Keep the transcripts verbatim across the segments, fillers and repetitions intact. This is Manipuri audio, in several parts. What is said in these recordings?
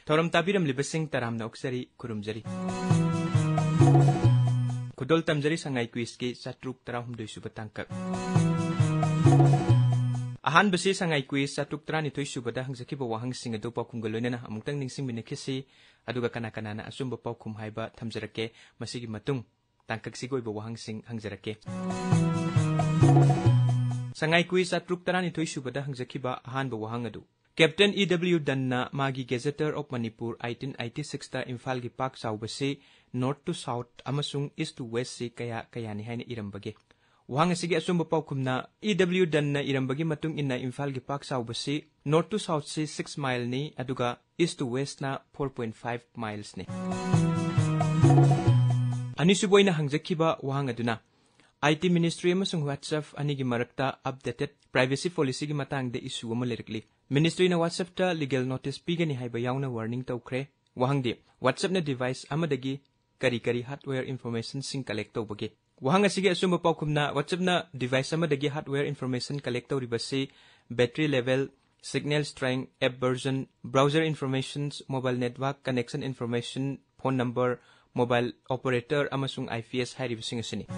ꯊꯧꯔꯝ ꯇꯥꯕꯤꯔꯝꯂꯤꯕꯁꯤꯡ ꯇꯔꯥꯝꯅ ꯑꯣꯛꯆꯔꯤ, ꯈꯨꯔꯨꯝꯖꯔꯤ꯫ ꯈꯨꯗꯣꯜ ꯇꯝꯖꯔꯤ ꯁꯉꯥꯏ ꯀ꯭ꯋꯤꯖꯀꯤ ꯆꯥꯇ꯭ꯔꯨꯛ ꯇꯔꯥꯍꯨꯝꯗꯣꯏ ꯁꯨꯕ ꯇꯥꯡꯀꯛ꯫ ꯑꯍꯥꯟꯕꯁꯤ ꯁꯉꯥꯏ ꯀ꯭ꯋꯤꯖ ꯆꯥꯇ꯭ꯔꯨꯛ ꯇꯔꯥꯅꯤꯊꯣꯏ ꯁꯨꯕꯗ ꯍꯪꯖꯈꯤꯕ ꯋꯥꯍꯪꯁꯤꯡ ꯑꯗꯨ ꯄꯥꯎꯈꯨꯝꯒ ꯂꯣꯏꯅꯅ ꯑꯃꯨꯛꯇꯪ ꯅꯤꯡꯁꯤꯡꯃꯤꯟꯅꯈꯤꯁꯤ, ꯑꯗꯨꯒ ꯀꯅꯥ ꯀꯅꯥꯅ ꯑꯆꯨꯝꯕ ꯄꯥꯎꯈꯨꯝ ꯍꯥꯏꯕ ꯊꯝꯖꯔꯛꯀꯦ꯫ ꯃꯁꯤꯒꯤ ꯃꯇꯨꯡ ꯇꯥꯡꯀꯛꯁꯤꯒꯤ ꯑꯣꯏꯕ ꯋꯥꯍꯪꯁꯤꯡ ꯍꯪꯖꯔꯛꯀꯦ꯫ ꯁꯉꯥꯏ ꯀ꯭ꯋꯤꯖ ꯆꯥꯇ꯭ꯔꯨꯛ ꯇꯔꯥꯅꯤꯊꯣꯏ ꯁꯨꯕꯗ ꯍꯪꯖꯈꯤꯕ ꯑꯍꯥꯟꯕ ꯋꯥꯍꯪ ꯑꯗꯨ, Captain E W Dunn ꯅ ꯃꯥꯒꯤ Gazetteer of Manipur eighteen eighty-six ꯇ ꯏꯝꯐꯥꯜꯒꯤ ꯄꯥꯛ ꯆꯥꯎꯕꯁꯤ north to south ꯑꯃꯁꯨꯡ east to west ꯁꯤ ꯀꯌꯥ ꯀꯌꯥꯅꯤ ꯍꯥꯏꯅ ꯏꯔꯝꯕꯒꯦ? ꯋꯥꯍꯪ ꯑꯁꯤꯒꯤ ꯑꯆꯨꯝꯕ ꯄꯥꯎꯈꯨꯝꯅ, E W Dunn ꯅ ꯏꯔꯝꯕꯒꯤ ꯃꯇꯨꯡ ꯏꯟꯅ ꯏꯝꯐꯥꯜꯒꯤ ꯄꯥꯛ ꯆꯥꯎꯕꯁꯤ north to south ꯁꯤ six mile ꯅꯤ, ꯑꯗꯨꯒ east to west ꯅ four point five miles ꯅꯤ꯫ ꯑꯅꯤꯁꯨꯕ ꯑꯣꯏꯅ ꯍꯪꯖꯈꯤꯕ ꯋꯥꯍꯪ ꯑꯗꯨꯅ, I T Ministry ꯑꯃꯁꯨꯡ WhatsApp ꯑꯅꯤꯒꯤ ꯃꯔꯛꯇ updated privacy policy ꯒꯤ ꯃꯇꯥꯡꯗ issue ꯑꯃ ꯂꯩꯔꯛꯂꯤ꯫ Ministry ꯅ WhatsApp ꯇ legal notice ꯄꯤꯒꯅꯤ ꯍꯥꯏꯕ ꯌꯥꯎꯅ warning ꯇꯧꯈ꯭ꯔꯦ꯫ ꯋꯥꯍꯪꯗꯤ, WhatsApp ꯅ device ꯑꯃꯗꯒꯤ ꯀꯔꯤ ꯀꯔꯤ hardware information ꯁꯤꯡ collect ꯇꯧꯕꯒꯦ? ꯋꯥꯍꯪ ꯑꯁꯤꯒꯤ ꯑꯆꯨꯝꯕ ꯄꯥꯎꯈꯨꯝꯅ, WhatsApp ꯅ device ꯑꯃꯗꯒꯤ hardware information collect ꯇꯧꯔꯤꯕꯁꯤ battery level, signal strength, app version, browser informations, mobile network connection information, phone number, mobile operator ꯑꯃꯁꯨꯡ I P S ꯍꯥꯏꯔꯤꯕꯁꯤꯡ ꯑꯁꯤꯅꯤ꯫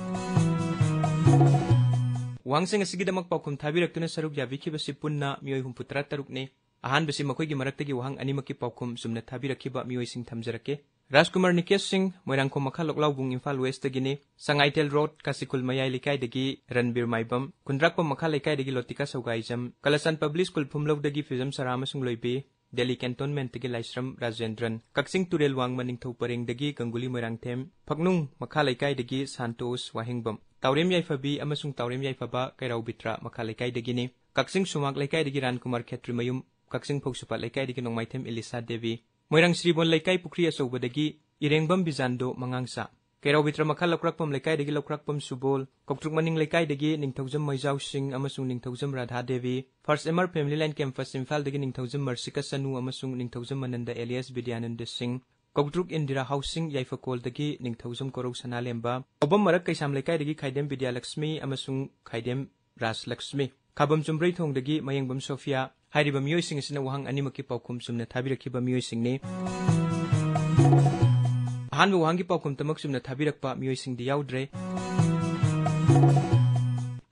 ꯋꯥꯍꯪꯁꯤꯡ ꯑꯁꯤꯒꯤꯗꯃꯛ ꯄꯥꯎꯈꯨꯝ ꯊꯥꯕꯤꯔꯛꯇꯨꯅ ꯁꯔꯨꯛ ꯌꯥꯕꯤꯈꯤꯕꯁꯤ ꯄꯨꯟꯅ ꯃꯤꯑꯣꯏ ꯍꯨꯝꯐꯨꯇꯔꯥ ꯇꯔꯨꯛꯅꯤ꯫ ꯑꯍꯥꯟꯕꯁꯤ ꯃꯈꯣꯏꯒꯤ ꯃꯔꯛꯇꯒꯤ ꯋꯥꯍꯪ ꯑꯅꯤꯃꯛꯀꯤ ꯄꯥꯎꯈꯨꯝ ꯆꯨꯝꯅ ꯊꯥꯕꯤꯔꯛꯈꯤꯕ ꯃꯤꯑꯣꯏꯁꯤꯡ ꯊꯝꯖꯔꯛꯀꯦ꯫ ꯔꯥꯖꯀꯨꯃꯥꯔ ꯅꯤꯀꯦꯁ ꯁꯤꯡ, ꯃꯣꯏꯔꯥꯡꯈꯣꯝ ꯃꯈꯥ ꯂꯣꯛꯂꯥꯎꯕꯨꯡ, ꯏꯝꯐꯥꯜ ꯋꯦꯁꯇꯒꯤꯅꯤ꯫ ꯁꯉꯥꯏꯊꯦꯜ ꯔꯣꯗ, ꯀꯥꯁꯤꯈꯨꯜ ꯃꯌꯥꯏ ꯂꯩꯀꯥꯏꯗꯒꯤ ꯔꯟꯕꯤꯔ ꯃꯥꯏꯕꯝ, ꯈꯨꯟꯗ꯭ꯔꯥꯛꯄꯝ ꯃꯈꯥ ꯂꯩꯀꯥꯏꯗꯒꯤ ꯂꯣꯇꯤꯀꯥ ꯁꯧꯒꯥꯏꯖꯝ, ꯀꯂꯆꯥꯟ ꯄꯕ꯭ꯂꯤꯛ ꯁ꯭ꯀꯨꯜ ꯐꯨꯝꯂꯧꯗꯒꯤ ꯐꯤꯖꯝ ꯁꯔꯥ ꯑꯃꯁꯨꯡ ꯂꯣꯏꯕꯤ, ꯗꯦꯜꯂꯤ ꯀꯦꯟꯇꯣꯟꯃꯦꯟꯠꯇꯒꯤ ꯂꯥꯏꯁ꯭ꯔꯝ ꯔꯥꯖꯦꯟꯗ꯭ꯔꯟ, ꯀꯛꯆꯤꯡ ꯇꯨꯔꯦꯜ ꯋꯥꯡꯃ ꯅꯤꯡꯊꯧ ꯄꯔꯦꯡꯗꯒꯤ ꯒꯪꯒꯨꯂꯤ ꯃꯣꯏꯔꯥꯡꯊꯦꯝ, ꯐꯛꯅꯨꯡ ꯃꯈꯥ ꯂꯩꯀꯥꯏꯗꯒꯤ ꯁꯥꯟꯇꯣꯁ ꯋꯥꯍꯦꯡꯕꯝ, ꯇꯥꯎꯔꯦꯝ ꯌꯥꯏꯐꯕꯤ ꯑꯃꯁꯨꯡ ꯇꯥꯎꯔꯦꯝ ꯌꯥꯏꯐꯕ ꯀꯩꯔꯥꯎ ꯕꯤꯇ꯭ꯔꯥ ꯃꯈꯥ ꯂꯩꯀꯥꯏꯗꯒꯤꯅꯤ꯫ ꯀꯛꯆꯤꯡ ꯁꯨꯃꯥꯛ ꯂꯩꯀꯥꯏꯗꯒꯤ ꯔꯥꯟꯀꯨꯃꯥꯔ ꯈꯦꯇ꯭ꯔꯤꯃꯌꯨꯝ, ꯀꯛꯆꯤꯡ ꯐꯧꯁꯨꯄꯥꯠ ꯂꯩꯀꯥꯏꯗꯒꯤ ꯅꯣꯡꯃꯥꯏꯊꯦꯝ ꯏꯂꯤꯁꯥ ꯗꯦꯕꯤ, ꯃꯣꯏꯔꯥꯡ ꯁ꯭ꯔꯤꯕꯣꯟ ꯂꯩꯀꯥꯏ ꯄꯨꯈ꯭ꯔꯤ ꯑꯆꯧꯕꯗꯒꯤ ꯏꯔꯦꯡꯕꯝ ꯕꯤꯖꯥꯟꯗꯣ ꯃꯉꯥꯡꯁꯥ, ꯀꯩꯔꯥꯎ ꯕꯤꯇ꯭ꯔ ꯃꯈꯥ ꯂꯧꯀ꯭ꯔꯥꯛꯄꯝ ꯂꯩꯀꯥꯏꯗꯒꯤ ꯂꯧꯀ꯭ꯔꯥꯛꯄꯝ ꯁꯨꯕꯣꯜ, ꯀꯧꯇ꯭ꯔꯨꯛ ꯃꯅꯤꯡ ꯂꯩꯀꯥꯏꯗꯒꯤ ꯅꯤꯡꯊꯧꯖꯝ ꯃꯩꯖꯥꯎ ꯁꯤꯡ ꯑꯃꯁꯨꯡ ꯅꯤꯡꯊꯧꯖꯝ Radha Devi, First M R Family Line Campus ꯏꯝꯐꯥꯜꯗꯒꯤ ꯅꯤꯡꯊꯧꯖꯝ ꯃꯔꯁꯤꯀꯥ ꯆꯅꯨ ꯑꯃꯁꯨꯡ ꯅꯤꯡꯊꯧꯖꯝ ꯃꯅꯟꯗ alias ꯕꯤꯗ꯭ꯌꯥꯅꯟꯗ ꯁꯤꯡ, ꯀꯧꯇ꯭ꯔꯨꯛ ꯏꯟꯗꯤꯔꯥ ꯍꯥꯎꯁꯤꯡ ꯌꯥꯏꯐꯀꯣꯜꯗꯒꯤ ꯅꯤꯡꯊꯧꯖꯝ ꯀꯣꯔꯧ ꯁꯅꯥꯂꯦꯝꯕ, ꯀꯧꯕꯝ ꯃꯔꯛ ꯀꯩꯁꯥꯝ ꯂꯩꯀꯥꯏꯗꯒꯤ ꯈꯥꯏꯗꯦꯝ ꯕꯤꯗ꯭ꯌꯥꯂꯛꯁꯃꯤ ꯑꯃꯁꯨꯡ ꯈꯥꯏꯗꯦꯝ ꯔꯥꯖꯂꯛꯁꯃꯤ, ꯈꯥꯕꯝ ꯆꯨꯝꯕ꯭ꯔꯩꯊꯣꯡꯗꯒꯤ ꯃꯌꯦꯡꯕꯝ ꯁꯣꯐꯤꯌꯥ꯫ ꯍꯥꯏꯔꯤꯕ ꯃꯤꯑꯣꯏꯁꯤꯡ ꯑꯁꯤꯅ ꯋꯥꯍꯪ ꯑꯅꯤꯃꯛꯀꯤ ꯄꯥꯎꯈꯨꯝ ꯆꯨꯝꯅ ꯊꯥꯕꯤꯔꯛꯈꯤꯕ ꯃꯤꯑꯣꯏꯁꯤꯡꯅꯤ꯫ ꯑꯍꯥꯟꯕ ꯋꯥꯍꯪꯒꯤ ꯄꯥꯎꯈꯨꯝ ꯇꯃꯛ ꯆꯨꯝꯅ ꯊꯥꯕꯤꯔꯛꯄ ꯃꯤꯑꯣꯏꯁꯤꯡꯗꯤ ꯌꯥꯎꯗ꯭ꯔꯦ꯫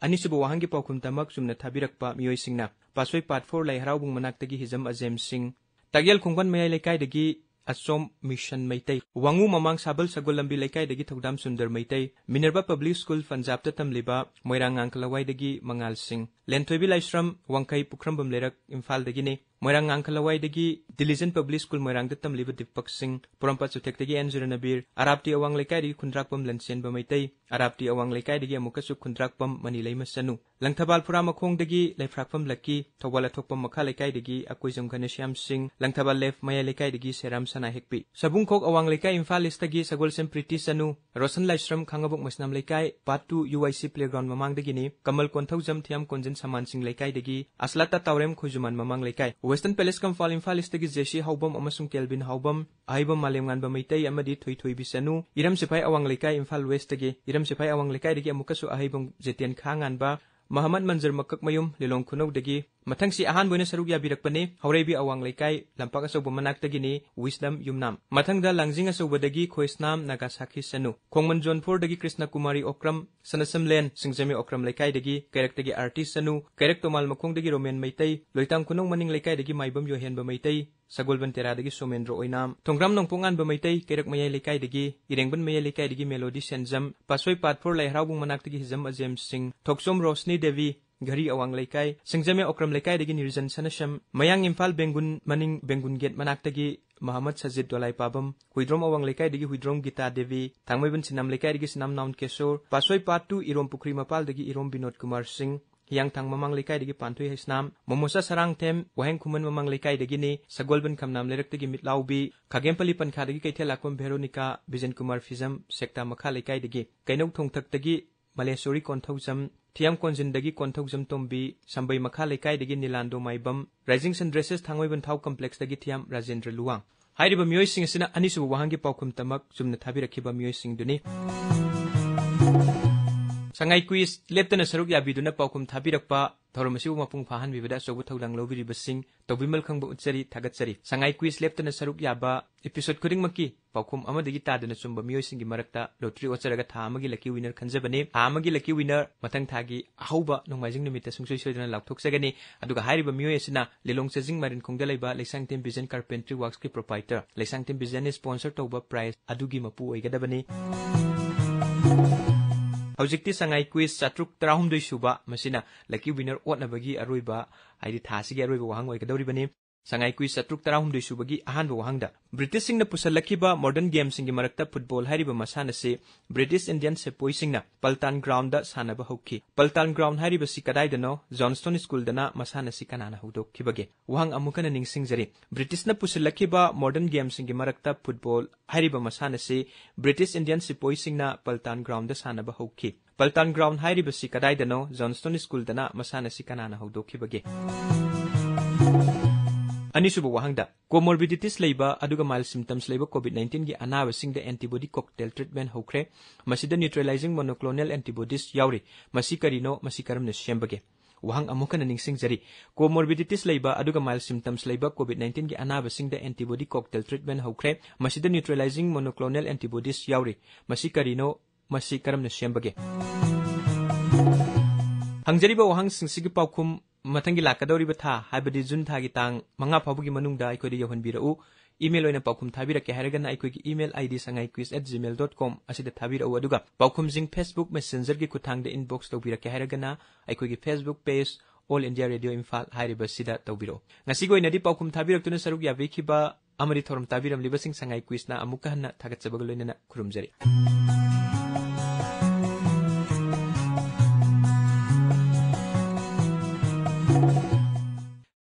ꯑꯅꯤꯁꯨꯕ ꯋꯥꯍꯪꯒꯤ ꯄꯥꯎꯈꯨꯝ ꯇꯃꯛ ꯆꯨꯝꯅ ꯊꯥꯕꯤꯔꯛꯄ ꯃꯤꯑꯣꯏꯁꯤꯡꯅ ꯄꯥꯠꯁꯣꯏ ꯄꯥꯠ ꯐꯣꯔ ꯂꯥꯏ ꯍꯔꯥꯎꯕꯨꯡ ꯃꯅꯥꯛꯇꯒꯤ ꯍꯤꯖꯝ ꯑꯖꯦꯝ ꯁꯤꯡ, ꯇꯥꯛꯌꯦꯜ ꯈꯣꯡꯕꯥꯟ ꯃꯌꯥꯏ ꯂꯩꯀꯥꯏꯗꯒꯤ ꯑꯆꯣꯝ ꯃꯤꯁꯟ ꯃꯩꯇꯩ, ꯋꯥꯉꯨ ꯃꯃꯥꯡ ꯁꯥꯕꯜ ꯁꯒꯣꯜ ꯂꯝꯕꯤ ꯂꯩꯀꯥꯏꯗꯒꯤ ꯊꯧꯗꯥꯝ Sundar Meitei, Minerva public school ꯄꯟꯖꯥꯕꯇ ꯇꯝꯂꯤꯕ ꯃꯣꯏꯔꯥꯡ ꯉꯥꯡꯈ ꯂꯋꯥꯏꯗꯒꯤ ꯃꯉꯥꯜ ꯁꯤꯡ, ꯂꯦꯟꯊꯣꯏꯕꯤ ꯂꯥꯏꯁ꯭ꯔꯝ ꯋꯥꯡꯈꯩ ꯄꯨꯈ꯭ꯔꯝꯕꯝ ꯂꯩꯔꯛ ꯏꯝꯐꯥꯜꯗꯒꯤꯅꯤ꯫ ꯃꯣꯏꯔꯥꯡ ꯉꯥꯡꯈ ꯂꯋꯥꯏꯗꯒꯤ ꯗꯤꯂꯤꯖꯟ ꯄꯕ꯭ꯂꯤꯛ ꯁ꯭ꯀꯨꯜ ꯃꯣꯏꯔꯥꯡꯗ ꯇꯝꯂꯤꯕ ꯗꯤꯄꯛ ꯁꯤꯡ, ꯄꯣꯔꯣꯝꯄꯥꯠ ꯆꯨꯊꯦꯛꯇꯒꯤ ꯑꯦꯟ ꯖꯤꯔꯅꯕꯤꯔ, ꯑꯔꯥꯞꯇꯤ ꯑꯋꯥꯡ ꯂꯩꯀꯥꯏꯗꯒꯤ ꯈꯨꯟꯗ꯭ꯔꯥꯛꯄꯝ ꯂꯟꯆꯦꯟꯕ ꯃꯩꯇꯩ, ꯑꯔꯥꯞꯇꯤ ꯑꯋꯥꯡ ꯂꯩꯀꯥꯏꯗꯒꯤ ꯑꯃꯨꯛꯀꯁꯨ ꯈꯨꯟꯗ꯭ꯔꯥꯛꯄꯝ ꯃꯅꯤꯂꯩꯃ ꯆꯅꯨ, ꯂꯪꯊꯕꯥꯜ ꯐꯨꯔꯥ ꯃꯈꯣꯡꯗꯒꯤ ꯂꯩꯐ꯭ꯔꯥꯛꯄꯝ ꯂꯛꯀꯤ, ꯊꯧꯕꯥꯜ ꯑꯊꯣꯛꯄꯝ ꯃꯈꯥ ꯂꯩꯀꯥꯏꯗꯒꯤ ꯑꯀꯣꯏꯖꯝ ꯘꯅꯁ꯭ꯌꯥꯝ ꯁꯤꯡ, ꯂꯪꯊꯕꯥꯜ ꯂꯦꯐ ꯃꯌꯥꯏ ꯂꯩꯀꯥꯏꯗꯒꯤ ꯁꯦꯔꯥꯝ ꯁꯅꯥꯍꯦꯛꯄꯤ, ꯁꯕꯨꯡꯈꯣꯛ ꯑꯋꯥꯡ ꯂꯩꯀꯥꯏ ꯏꯝꯐꯥꯜ ꯏꯁꯇꯒꯤ ꯁꯒꯣꯜꯁꯦꯝ ꯄ꯭ꯔꯤꯇꯤ ꯆꯅꯨ, ꯔꯣꯁꯟ ꯂꯥꯏꯁ꯭ꯔꯝ ꯈꯥꯡꯉꯕꯣꯛ ꯃꯩꯁꯅꯥꯝ ꯂꯩꯀꯥꯏ, ꯄꯥꯠ two U I C playground ꯃꯃꯥꯡꯗꯒꯤꯅꯤ꯫ ꯀꯃꯜ ꯀꯣꯟꯊꯧꯖꯝ ꯊꯤꯌꯥꯝ ꯀꯣꯟꯖꯤꯟ ꯁꯃꯥꯟ ꯁꯤꯡ ꯂꯩꯀꯥꯏꯗꯒꯤ, ꯑꯁꯂꯥꯇꯥ ꯇꯥꯎꯔꯦꯝ ꯈꯣꯏꯖꯨꯃꯥꯟ ꯃꯃꯥꯡ ꯂꯩꯀꯥꯏ, ꯋꯦꯁꯇꯔꯟ ꯄꯦꯂꯦꯁ ꯀꯝꯐꯥꯜ ꯏꯝꯐꯥꯜ ꯏꯁꯇꯒꯤ ꯖꯦꯁꯤ ꯍꯥꯎꯕꯝ ꯑꯃꯁꯨꯡ ꯀꯦꯜꯕꯤꯟ ꯍꯥꯎꯕꯝ, ꯑꯍꯩꯕꯝ ꯃꯥꯂꯦꯝꯉꯥꯟꯕ ꯃꯩꯇꯩ ꯑꯃꯗꯤ ꯊꯣꯏꯊꯣꯏꯕꯤ ꯆꯅꯨ, ꯏꯔꯝ ꯁꯤꯐꯥꯏ ꯑꯋꯥꯡ ꯂꯩꯀꯥꯏ ꯏꯝꯐꯥꯜ ꯋꯦꯁꯇꯒꯤ, ꯏꯔꯝ ꯁꯤꯐꯥꯏ ꯑꯋꯥꯡ ꯂꯩꯀꯥꯏꯗꯒꯤ ꯑꯃꯨꯛꯀꯁꯨ ꯑꯍꯩꯕꯝ ꯖꯤꯇꯦꯟ ꯈꯥꯉꯥꯟꯕ, ꯃꯍꯃꯗ ꯃꯟꯖꯔ ꯃꯀꯛꯃꯌꯨꯝ ꯂꯤꯂꯣꯡ ꯈꯨꯅꯧꯗꯒꯤ꯫ ꯃꯊꯪꯁꯤ ꯑꯍꯥꯟꯕ ꯑꯣꯏꯅ ꯁꯔꯨꯛ ꯌꯥꯕꯤꯔꯛꯄꯅꯤ, ꯍꯧꯔꯩꯕꯤ ꯑꯋꯥꯡ ꯂꯩꯀꯥꯏ ꯂꯝꯄꯥꯛ ꯑꯆꯧꯕ ꯃꯅꯥꯛꯇꯒꯤꯅꯤ, ꯋꯤꯁꯗꯝ ꯌꯨꯝꯅꯥꯝ꯫ ꯃꯊꯪꯗ ꯂꯥꯡꯖꯤꯡ ꯑꯆꯧꯕꯗꯒꯤ ꯈꯣꯏꯁꯅꯥꯝ ꯅꯥꯒꯥꯁꯥꯈꯤ ꯆꯅꯨ, ꯈꯣꯡꯃꯟ ꯖꯣꯟ ꯐꯣꯔꯗꯒꯤ ꯀ꯭ꯔꯤꯁꯅ ꯀꯨꯃꯥꯔꯤ ꯑꯣꯀ꯭ꯔꯝ, ꯁꯅꯁꯝꯂꯦꯟ ꯁꯤꯡꯖꯃꯩ ꯑꯣꯀ꯭ꯔꯝ ꯂꯩꯀꯥꯏꯗꯒꯤ, ꯀꯩꯔꯛꯇꯒꯤ ꯑꯥꯔꯇꯤ ꯆꯅꯨ, ꯀꯩꯔꯛ ꯇꯣꯃꯥꯜ ꯃꯈꯣꯡꯗꯒꯤ ꯔꯣꯃꯦꯟ ꯃꯩꯇꯩ, ꯂꯣꯏꯇꯥꯡ ꯈꯨꯅꯧ ꯃꯅꯤꯡ ꯂꯩꯀꯥꯏꯗꯒꯤ ꯃꯥꯏꯕꯝ ꯌꯣꯍꯦꯟꯕ ꯃꯩꯇꯩ, ꯁꯒꯣꯜꯕꯟ ꯇꯦꯔꯥꯗꯒꯤ ꯁꯣꯃꯦꯟꯗ꯭ꯔ ꯑꯣꯏꯅꯥꯝ, ꯊꯣꯡꯒ꯭ꯔꯥꯝ ꯅꯣꯡꯄꯣꯛ ꯉꯥꯟꯕ ꯃꯩꯇꯩ, ꯀꯩꯔꯛ ꯃꯌꯥꯏ ꯂꯩꯀꯥꯏꯗꯒꯤ, ꯏꯔꯦꯡꯕꯟ ꯃꯌꯥꯏ ꯂꯩꯀꯥꯏꯗꯒꯤ ꯃꯦꯂꯣꯗꯤ ꯁꯦꯟꯖꯝ, ꯄꯥꯠꯁꯣꯏ ꯄꯥꯠ ꯐꯣꯔ ꯂꯥꯏ ꯍꯔꯥꯎꯕꯨꯡ ꯃꯅꯥꯛꯇꯒꯤ ꯍꯤꯖꯝ ꯑꯖꯦꯝ ꯁꯤꯡ, ꯊꯣꯛꯆꯣꯝ ꯔꯣꯁꯅꯤ ꯗꯦꯕꯤ, ꯘꯔꯤ ꯑꯋꯥꯡ ꯂꯩꯀꯥꯏ, ꯁꯤꯡꯖꯃꯩ ꯑꯣꯀ꯭ꯔꯝ ꯂꯩꯀꯥꯏꯗꯒꯤ ꯅꯤꯔꯖꯟ ꯁꯅꯁꯝ, ꯃꯌꯥꯡ ꯏꯝꯐꯥꯜ ꯕꯦꯡꯒꯨꯟ ꯃꯅꯤꯡ ꯕꯦꯡꯒꯨꯟ ꯒꯦꯠ ꯃꯅꯥꯛꯇꯒꯤ ꯃꯍꯃꯗ ꯁꯖꯤꯗ ꯗꯣꯂꯥꯏꯄꯥꯕꯝ, ꯍꯨꯏꯗ꯭ꯔꯣꯝ ꯑꯋꯥꯡ ꯂꯩꯀꯥꯏꯗꯒꯤ ꯍꯨꯏꯗ꯭ꯔꯣꯝ ꯒꯤꯇꯥ ꯗꯦꯕꯤ, ꯊꯥꯡꯃꯩꯕꯟ ꯁꯤꯅꯥꯝ ꯂꯩꯀꯥꯏꯗꯒꯤ ꯁꯤꯅꯥꯝ ꯅꯥꯎꯟ ꯀꯦꯁꯣꯔ, ꯄꯥꯠꯁꯣꯏ ꯄꯥꯠ ꯇꯨ ꯏꯔꯣꯝ ꯄꯨꯈ꯭ꯔꯤ ꯃꯄꯥꯜꯗꯒꯤ ꯏꯔꯣꯝ ꯕꯤꯅꯣꯗ ꯀꯨꯃꯥꯔ ꯁꯤꯡ, ꯍꯤꯌꯥꯡꯊꯥꯡ ꯃꯃꯥꯡ ꯂꯩꯀꯥꯏꯗꯒꯤ ꯄꯥꯟꯊꯣꯏ ꯍꯩꯁꯅꯥꯝ, ꯃꯣꯃꯣꯁꯥ ꯁꯔꯥꯡꯊꯦꯝ ꯋꯥꯍꯦꯡ ꯈꯨꯃꯟ ꯃꯃꯥꯡ ꯂꯩꯀꯥꯏꯗꯒꯤꯅꯤ, ꯁꯒꯣꯜꯕꯟ ꯈꯝꯅꯥꯝ ꯂꯩꯔꯛꯇꯒꯤ ꯃꯤꯠꯂꯥꯎꯕꯤ, ꯈꯥꯒꯦꯝꯄꯜꯂꯤ ꯄꯟꯈꯥꯗꯒꯤ ꯀꯩꯊꯦꯜ ꯂꯥꯛꯄꯝ ꯚꯦꯔꯣꯅꯤꯀꯥ, ꯕꯤꯖꯦꯟ ꯀꯨꯃꯥꯔ ꯐꯤꯖꯝ ꯁꯦꯛꯇꯥ ꯃꯈꯥ ꯂꯩꯀꯥꯏꯗꯒꯤ, ꯀꯩꯅꯧ ꯊꯣꯡꯊꯛꯇꯒꯤ ꯃꯂꯦꯁꯣꯔꯤ ꯀꯣꯟꯊꯧꯖꯝ, ꯊꯤꯌꯥꯝ ꯀꯣꯟꯖꯤꯟꯗꯒꯤ ꯀꯣꯟꯊꯧꯖꯝ ꯇꯣꯝꯕꯤ, ꯁꯝꯕꯩ ꯃꯈꯥ ꯂꯩꯀꯥꯏꯗꯒꯤ ꯅꯤꯂꯥꯟꯗꯣ ꯃꯥꯏꯕꯝ, ꯔꯥꯏꯖꯤꯡ ꯁꯟ ꯗ꯭ꯔꯦꯁꯦꯁ ꯊꯥꯡꯃꯩꯕꯟ ꯊꯥꯎ ꯀꯝꯄ꯭ꯂꯦꯛꯁꯇꯒꯤ ꯊꯤꯌꯥꯝ ꯔꯥꯖꯦꯟꯗ꯭ꯔ ꯂꯨꯋꯥꯡ꯫ ꯍꯥꯏꯔꯤꯕ ꯃꯤꯑꯣꯏꯁꯤꯡ ꯑꯁꯤꯅ ꯑꯅꯤꯁꯨꯕ ꯋꯥꯍꯪꯒꯤ ꯄꯥꯎꯈꯨꯝ ꯇꯃꯛ ꯆꯨꯝꯅ ꯊꯥꯕꯤꯔꯛꯈꯤꯕ ꯃꯤꯑꯣꯏꯁꯤꯡꯗꯨꯅꯤ꯫ ꯁꯉꯥꯏ quiz ꯂꯦꯞꯇꯅ ꯁꯔꯨꯛ ꯌꯥꯕꯤꯗꯨꯅ ꯄꯥꯎꯈꯨꯝ ꯊꯥꯕꯤꯔꯛꯄ ꯊꯧꯔꯝ ꯑꯁꯤꯕꯨ ꯃꯄꯨꯡ ꯐꯥꯍꯟꯕꯤꯕꯗ ꯑꯆꯧꯕ ꯊꯧꯗꯥꯡ ꯂꯧꯕꯤꯔꯤꯕꯁꯤꯡ ꯇꯧꯕꯤꯃꯜ ꯈꯪꯕ ꯎꯠꯆꯔꯤ, ꯊꯥꯒꯠꯆꯔꯤ꯫ ꯁꯉꯥꯏ quiz ꯂꯦꯞꯇꯅ ꯁꯔꯨꯛ ꯌꯥꯕ episode ꯈꯨꯗꯤꯡꯃꯛꯀꯤ ꯄꯥꯎꯈꯨꯝ ꯑꯃꯗꯒꯤ ꯇꯥꯗꯅ ꯆꯨꯝꯕ ꯃꯤꯑꯣꯏꯁꯤꯡꯒꯤ ꯃꯔꯛꯇ lottery ꯑꯣꯠꯆꯔꯒ ꯊꯥ ꯑꯃꯒꯤ lucky winner ꯈꯟꯖꯕꯅꯤ꯫ ꯊꯥ ꯑꯃꯒꯤ lucky winner ꯃꯊꯪ ꯊꯥꯒꯤ ꯑꯍꯧꯕ ꯅꯣꯡꯃꯥꯏꯖꯤꯡ ꯅꯨꯃꯤꯠꯇ ꯁꯨꯡꯁꯣꯏ ꯁꯣꯏꯗꯅ ꯂꯥꯎꯊꯣꯛꯆꯒꯅꯤ꯫ ꯑꯗꯨꯒ ꯍꯥꯏꯔꯤꯕ ꯃꯤꯑꯣꯏ ꯑꯁꯤꯅ ꯂꯤꯂꯣꯡ ꯆꯥꯖꯤꯡ ꯃꯥꯏꯔꯦꯟꯈꯣꯡꯗ ꯂꯩꯕ Leishangthem Vision Carpentry Worksꯀꯤ proprietor, Leishangthem Visionꯅ sponsor ꯇꯧꯕ prize ꯑꯗꯨꯒꯤ ꯃꯄꯨ ꯑꯣꯏꯒꯗꯕꯅꯤ꯫ ꯍꯧꯖꯤꯛꯇꯤ ꯁꯉꯥꯏ quiz ꯆꯥꯇ꯭ꯔꯨꯛ ꯇꯔꯥꯍꯨꯝꯗꯣꯏ ꯁꯨꯕ, ꯃꯁꯤꯅ lucky winner ꯑꯣꯠꯅꯕꯒꯤ ꯑꯔꯣꯏꯕ, ꯍꯥꯏꯗꯤ ꯊꯥ ꯑꯁꯤꯒꯤ ꯑꯔꯣꯏꯕ ꯋꯥꯍꯪ ꯑꯣꯏꯒꯗꯧꯔꯤꯕꯅꯤ꯫ ꯁꯉꯥꯏ quiz ꯆꯥꯇ꯭ꯔꯨꯛ ꯇꯔꯥꯍꯨꯝꯗꯣꯏ ꯁꯨꯕꯒꯤ ꯑꯍꯥꯟꯕ ꯋꯥꯍꯪꯗ, ꯕ꯭ꯔꯤꯇꯤꯁꯁꯤꯡꯅ ꯄꯨꯁꯜꯂꯛꯈꯤꯕ modern gameꯁꯤꯡꯒꯤ ꯃꯔꯛꯇ football ꯍꯥꯏꯔꯤꯕ ꯃꯁꯥꯟꯅꯁꯤ British Indian ꯁꯤꯄꯣꯏꯁꯤꯡꯅ ꯄꯜꯇꯥꯟ groundꯗ ꯁꯥꯟꯅꯕ ꯍꯧꯈꯤ꯫ ꯄꯜꯇꯥꯟ ground ꯍꯥꯏꯔꯤꯕꯁꯤ ꯀꯗꯥꯏꯗꯅꯣ? Johnston Schoolꯗꯅ꯫ ꯃꯁꯥꯟꯅꯁꯤ ꯀꯅꯥꯅ ꯍꯧꯗꯣꯛꯈꯤꯕꯒꯦ? ꯋꯥꯍꯪ ꯑꯃꯨꯛ ꯍꯟꯅ ꯅꯤꯡꯁꯤꯡꯖꯔꯤ, ꯕ꯭ꯔꯤꯇꯤꯁꯅ ꯄꯨꯁꯤꯜꯂꯛꯈꯤꯕ modern gameꯁꯤꯡꯒꯤ ꯃꯔꯛꯇ football ꯍꯥꯏꯔꯤꯕ ꯃꯁꯥꯟꯅꯁꯤ British Indian ꯁꯤꯄꯣꯏꯁꯤꯡꯅ ꯄꯜꯇꯥꯟ groundꯗ ꯁꯥꯟꯅꯕ ꯍꯧꯈꯤ꯫ ꯄꯜꯇꯥꯟ ground ꯍꯥꯏꯔꯤꯕꯁꯤ ꯀꯗꯥꯏꯗꯅꯣ? Johnston Schoolꯗꯅ꯫ ꯃꯁꯥꯟꯅꯁꯤ ꯀꯅꯥꯅ ꯍꯧꯗꯣꯛꯈꯤꯕꯒꯦ? ꯑꯅꯤꯁꯨꯕ ꯋꯥꯍꯪꯗ, comorbidities ꯂꯩꯕ ꯑꯗꯨꯒ mild symptoms ꯂꯩꯕ COVID nineteenꯒꯤ ꯑꯅꯥꯕꯁꯤꯡꯗ antibody cocktail treatment ꯍꯧꯈ꯭ꯔꯦ꯫ ꯃꯁꯤꯗ neutralizing monoclonal antibodies ꯌꯥꯎꯔꯤ꯫ ꯃꯁꯤ ꯀꯔꯤꯅꯣ? ꯃꯁꯤ ꯀꯔꯝꯅ ꯁꯦꯝꯕꯒꯦ? ꯋꯥꯍꯪ ꯑꯃꯨꯛ ꯍꯟꯅ ꯅꯤꯡꯁꯤꯡꯖꯔꯤ, comorbidities ꯂꯩꯕ ꯑꯗꯨꯒ mild symptoms ꯂꯩꯕ COVID nineteenꯒꯤ ꯑꯅꯥꯕꯁꯤꯡꯗ antibody cocktail treatment ꯍꯧꯈ꯭ꯔꯦ꯫ ꯃꯁꯤꯗ neutralizing monoclonal antibodies ꯌꯥꯎꯔꯤ꯫ ꯃꯁꯤ ꯀꯔꯤꯅꯣ? ꯃꯁꯤ ꯀꯔꯝꯅ ꯁꯦꯝꯕꯒꯦ? ꯍꯪꯖꯔꯤꯕ ꯋꯥꯍꯪꯁꯤꯡꯁꯤꯒꯤ ꯄꯥꯎꯈꯨꯝ ꯃꯊꯪꯒꯤ ꯂꯥꯛꯀꯗꯧꯔꯤꯕ ꯊꯥ, ꯍꯥꯏꯕꯗꯤ ꯖꯨꯟ ꯊꯥꯒꯤ ꯇꯥꯡ ꯃꯉꯥ ꯐꯥꯎꯕꯒꯤ ꯃꯅꯨꯡꯗ ꯑꯩꯈꯣꯏꯗ ꯌꯧꯍꯟꯕꯤꯔꯛꯎ꯫ Email ꯑꯣꯏꯅ ꯄꯥꯎꯈꯨꯝ ꯊꯥꯕꯤꯔꯛꯀꯦ ꯍꯥꯏꯔꯒꯅ ꯑꯩꯈꯣꯏꯒꯤ email ID sangaikwiz at gmail dot com ꯑꯁꯤꯗ ꯊꯥꯕꯤꯔꯛꯎ, ꯑꯗꯨꯒ ꯄꯥꯎꯈꯨꯝꯁꯤꯡ Facebook Messengerꯒꯤ ꯈꯨꯠꯊꯥꯡꯗ inbox ꯇꯧꯕꯤꯔꯛꯀꯦ ꯍꯥꯏꯔꯒꯅ ꯑꯩꯈꯣꯏꯒꯤ Facebook page All India Radio Imphal ꯍꯥꯏꯔꯤꯕꯁꯤꯗ ꯇꯧꯕꯤꯔꯛꯎ꯫ ꯉꯁꯤꯒꯤ ꯑꯣꯏꯅꯗꯤ ꯄꯥꯎꯈꯨꯝ ꯊꯥꯕꯤꯔꯛꯇꯨꯅ ꯁꯔꯨꯛ ꯌꯥꯕꯤꯈꯤꯕ ꯑꯃꯗꯤ ꯊꯧꯔꯝ ꯇꯥꯕꯤꯔꯝꯂꯤꯕꯁꯤꯡ ꯁꯉꯥꯏ ꯀ꯭ꯋꯤꯁꯅ ꯑꯃꯨꯛꯀ ꯍꯟꯅ ꯊꯥꯒꯠꯆꯕꯒ ꯂꯣꯏꯅꯅ ꯈꯨꯔꯨꯝꯖꯔꯤ꯫